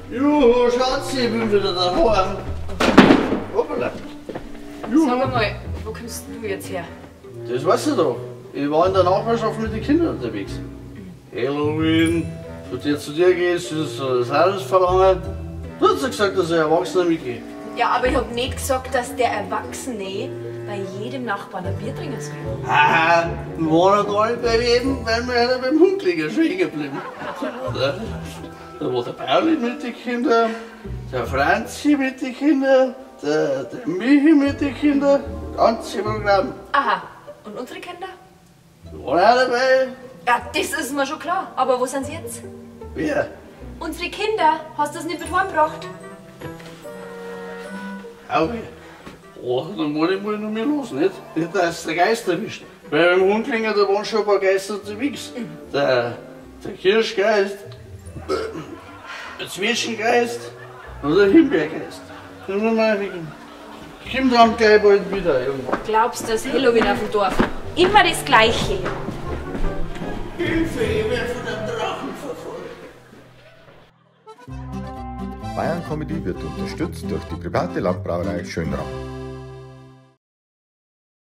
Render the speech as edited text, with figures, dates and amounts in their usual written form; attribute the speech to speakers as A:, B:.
A: Juhu, Schatzi, ich bin wieder daheim. Hoppala.
B: Juhu. Sag einmal, wo kommst du jetzt her?
A: Das weißt du doch. Ich war in der Nachbarschaft mit den Kindern unterwegs. Halloween, von dir zu dir gehst, ist das alles verlangen. Du hast ja gesagt, dass ich Erwachsener mitgehe.
B: Ja, aber ich hab nicht gesagt, dass der Erwachsene bei jedem Nachbarn ein Bier trinken soll.
A: Haha, wir waren noch gar nicht bei jedem, weil wir ja beim Hundklinger schon hängen geblieben. Da war der Pauli mit den Kindern, der Franzi mit den Kindern, der Michi mit den Kindern, ganze Programm.
B: Aha, und unsere Kinder?
A: Die waren auch dabei.
B: Ja, das ist mir schon klar. Aber wo sind sie jetzt?
A: Wer?
B: Unsere Kinder. Hast du das nicht mit heimgebracht?
A: Auge. Oh, dann muss ich mal noch mehr los, nicht? Nicht, dass der Geist erwischt. Weil beim Hundklinger, da waren schon ein paar Geister unterwegs. Der Kirschgeist, der Zwetschgengeist und der Himbeergeist. Kommt dann gleich bald wieder irgendwann.
B: Glaubst du, das Halloween auf dem Dorf? Immer das Gleiche.
A: Hilfe, ich werde von einem Drachen verfolgt.
C: Bayern Comedy wird unterstützt durch die private Landbrauerei Schönram.